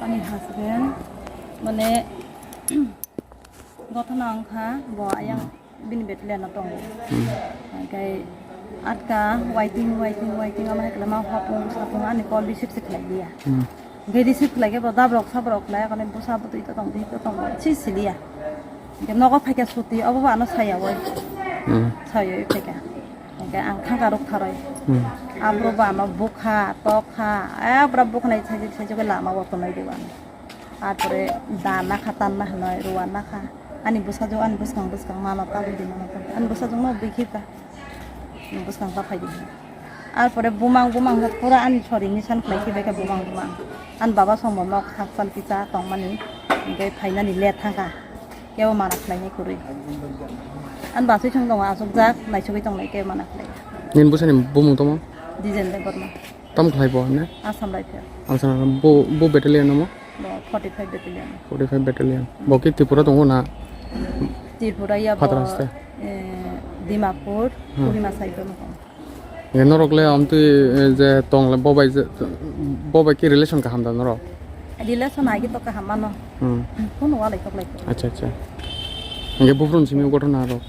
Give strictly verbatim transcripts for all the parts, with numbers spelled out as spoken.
Ani husband, mane, gothona wngkha, bo ayang bini battalion o tongo. Hmm. Hingke atka waiting, waiting, waiting, ama hai khlai ma hopung sapung ani call receive se khlai liya. Hmm. Hingke receive khlai khe bo dabrok sabrok khlai, kane bwsa bwtwi to tong, bihik to tong, si siliya. Hingke nogo phaikha suti, obo bo ano saya oi. Hmm. Saya oi phaikha. Hingke ang thangka rok tharoi. Hmm. Abro bo ano bukha, tokha, eh, abra bukha nai saijak, saijak lama o tongnai di ano. Arpore da nakha, tan nakha, noi ruwa nakha. Ani bwsajwk ani bwskang bwskang mano tabuk di mano tabuk. Ani bwsajwk no bikhi ta. Bwskang ta phai di. Arpore bumang bumang khe pura ani sori ni san khlai khibai khe bumang bumang. Ani baba songbo nok hakchal kisa tongmani. Hingke phainani le thangkha. Kebo mana khlainai kwrwi. Ani basui song tongo achukjak, naisugwi tongnai kebo mana khlai. Nini bwsani bumung tamo? Dijen Debbarma. Tamo khlai bo hwnna? Assam Rifle. Assam Rifle. Bo, bo battalion no mo? Bo forty five battalion. Forty five battalion. Bo ki Tripura tongo na? Tripura ya bo, Phatara haste? Eh, Dimapur, Hmm. Kohima side o tongo. Ye norok le amtwi, eh, je tong le bo bai je, bo bai ki relation kaham da norok? Relation agi to kaham mano. Hmm. Phone wala tok lai. Acha, acha. Hingke buphuru simi gothona rok?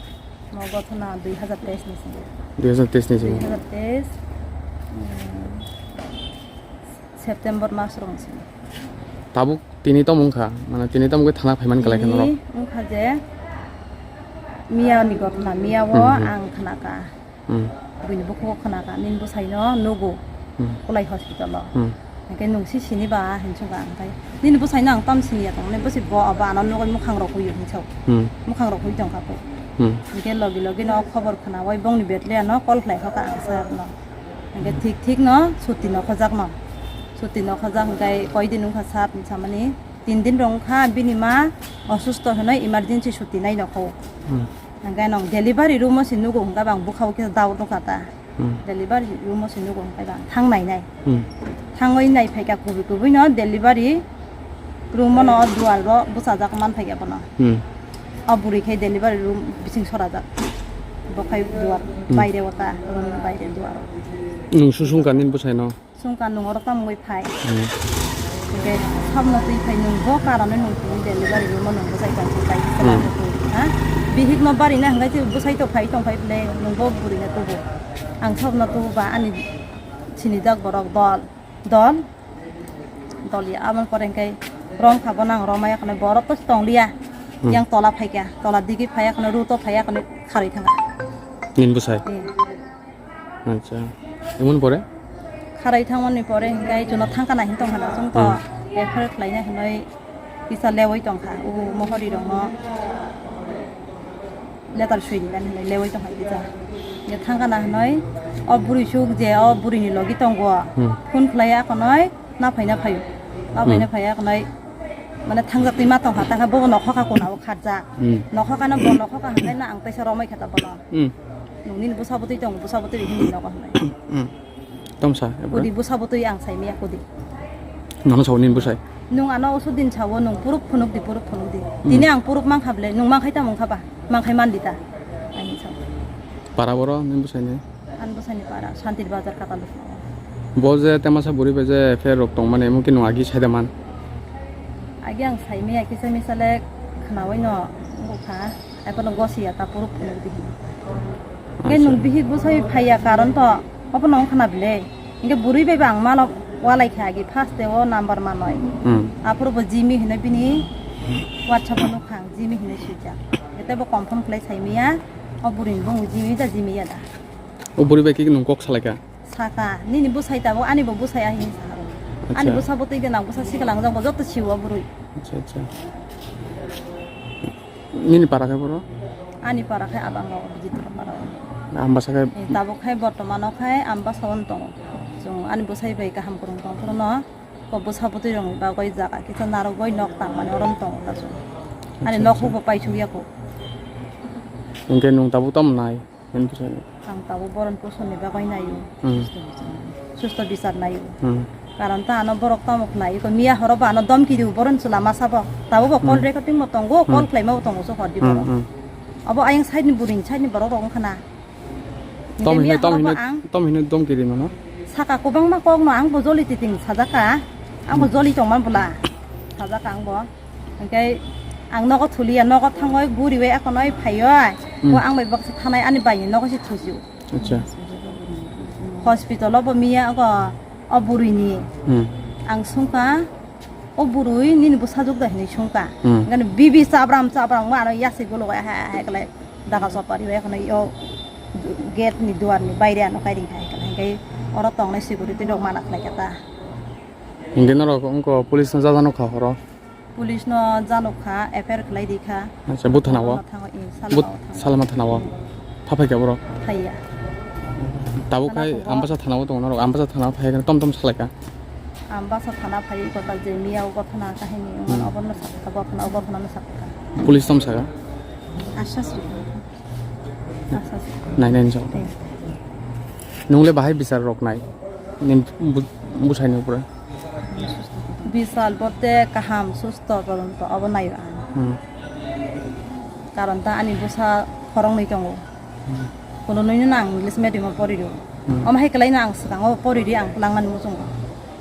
Mo gothona dui hazar teis ni simi. Dui hazar teis ni simi. Dui hazar teis, mm, September mas rok simi. Tabuk tini tamo wngkha, mane tini tamo khe thana phaiman kalai khe norok? Tini wngkha je miya ni gothona, miya o Hmm, hmm. ang khna ka. Hmm. Buini bukhugo khna ka, nini bwsai no nugo Hmm. Kulai hospital o. Hmm. Hingke nung si sini ba hinwi sung kha ang khai. Nini bwsai no ang tam sini ya tong, nini bwsai bo abo ano nugwi mukhang rok hui hinwi sao. Hmm. Mukhang rok hui tong kha koi. Hmm. Hingke logi logi no khobor khna oi bongni battalion no call khlai kha ang sir no. Hingke thik thik no suti no khojak no. Suti no khojak hingke koi din wngkha sir hinwi samani. Tin din rok wngkha bini ma osusto hinwi emergency suti nai no kho. Hmm. Hingke nong delivery room o se nugo hingke bang bwkha o kisa doubt wngkha ta. Hmm. Delivery room o se nugo hingke bang thang nai nai. Hmm. Thangwi nai phaikha kubui kubui no delivery room o no duar o bwsajak man phaikha bono. Hmm. O bwrwi khe delivery room bising sorajak. Bo khai duar Hmm. baire o ta, room ni baire duar o. Nwng susung kha nini bwsai no? Sungka nung oro tamo wngwi phai. Hmm. Hingke sabno twi phai nung bo karone nung tini delivery room o nung bwsai tong phai Hmm. Ha? Bihik no bari na hingke bwsai to phai tong phai bwle nung bo bwrwi no tubu. Ang sabno tubu ba ani sinijak borok dol. Dol. Dol ya aboni pore hingke rom kha bo nang rom ya khane borok to tong liya. Hmm. Yang tola phai kha. Tola digi phai ya khane ru to phai ya khane kharwi thang kha. Nini bwsai? Hmm. Acha. Emon pore? Kharai thangmani pore hingke chwngno thangkana hin tongkha na chwng to Hmm. F I R khlaina hinwi kisa lewoi tongkha. O mohori rokno letter swi rinani hinwi lewoi tongkha kisa. Ye thangkana hinwi o bwrwi suk je o bwrwini logi tongo. Hmm. Phone khlai akonoi na phaina phaio. Na phaina Hmm. phai akonoi mane thangjak twi ma tongkha, takha bobo nokhokha kona o kharjak. Hmm. Nokhokha no bo nokhokha hinwi na ang teisa romoi kha ta bono. Hmm. Nung nini bwsa bwtwi tongo, bwsa bwtwi hinwi nogo hinwi. Hmm. Tamo sa, ebra? Kudi bwsa bwtwi ang sai miya kudi. Nono sao nini bwsai? Nung ano oso din sao, nung puruk phunuk di, puruk phunuk di. Hmm. Tini ang puruk mang kha ble, nung mang khai tamo wng kha ba? Mang khai man di ta? Ani sao. Para boro nini bwsai ni? Ani bwsai ni para, Santir Bazar Kataluk. Bo je temasa buri bai je F I R rok tong mani, emo ki nung agi sai da man? Agi ang sai miya kisa misa le khnaui no wng kha. Ai phano gosi ya ta puruk phunuk di hino. Hingke Acha. Nung bihik bwsai phai ya karon to, obo no wng khna bile. Hingke bwrwi bai bo ang mano walai kha agi first te o number manoi. Hmm. Aphuru bo Jimmy hino bini WhatsApp o nukha ang, Jimmy hino swijak. Hingke tei bo confirm khlai sai miya, o bwrwi ni bung Jimmy da Jimmy ya da. O bwrwi bai khe nung kok salai kha? Saka, nini bwsai tabuk, ani bo bwsai ahini saka. Ani Acha. Bwsa bwtwi gwnang, bwsa siklang jang bo joto siwo bwrwi. Acha, acha. Nini para khe boro? Ani para khe abang o, Bijitra para o. Ambasa khe? Eh, tabuk khe bortoman o khe Ambasa o tongo. Chwng ani bwsai bai kaham kwrwng tong phuru no, ko bwsa bwtwi rok ni bagwi jaga kisa narwgwi nok tangmani oro tongo ta chwng. Ani Acha, nok acha. Bo paisuk ya kho. Hingke nung tabuk tamo nai? Nini bwsai ni? Ang tabuk boron kusuni bagwi naio. Hmm. Susto bichar naio. Hmm. Karon ta ano borok tamo khlai ko miya horo ba ano domki rio boron chwla masa bo. Tabuk bo call Hmm. recording bo tongo, call Hmm. khlaima bo tongo so hor di Hmm, borok. Hmm. Abo ayang side ni buring side ni borok rok wngkha na. Tom Hingke hinwi, miya tom horo ba hinwi, ang tom hinwi domki ri mano? Saka kwbangma kok no ang bo joli titing sajaka. Ang bo Hmm. Joli tongma bwla. Sajak ang bo. Hingke ang nogo thuliya, nogo thangoi guriwi ekonoi phaioi. Hmm. Bo ang bai baksa thanai ani baini nogo se thuju. Acha. Hospital o bo miya ogo o buruini. Hmm. Ang sungka, "O burui nini bwsajwk da?" hinui sungka. Hmm. Hingke bibi chabram chabram ma ano yasi gulo hai hai khlai daga sopari bai ekonoi o gate ni duar ni baire ano kairing hai khlai. Hingke oro tongnai security rok mana khlai kha ta. Hingke norok wngkha police no jajanok kha horo? Police no janok kha, F I R khlai di kha. Acha, bo thana o? Thana thango, eh, Salma But o thango. Salma thana o? Thaphai kha borok? Thaiya. Tabuk thana khai thango. Ambasa thana o tongo norok, Ambasa thana o phai khe tom tom salai kha? Ambasa thana phai kota je miya o gothana kahini, hmm, obono sakha, gothana, o gothana no sakha. Police tom saka? Asas rikha. Asas. Nai nai jao. Eh. Nungle bahai bisar rok nai? Nin bu-, busaini upre? Bisal bote kaham, susto, todonto, abo naio ang. Hmm. Karon ta ani bwsa khoroknwi tongo. Hmm. Kuno nwi no ang English medium o pori rw. Hmm. Omo hai kwlai no ang swkango pori rw ang kwlangmani muchungo.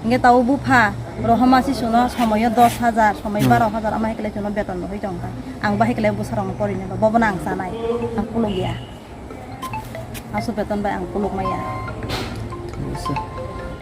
Hingke tao bupha rohoma si suno somoyo dos hajar, somoi hmm, baro hajar, omo hai kwlai suno beton rw hoi tong kha. Ang bahai kwlai bwsa rok no pori nai, bobo no ang chanai. Ang kuluk ya. Aswk beton bai ang kuluk maya. Thik ase.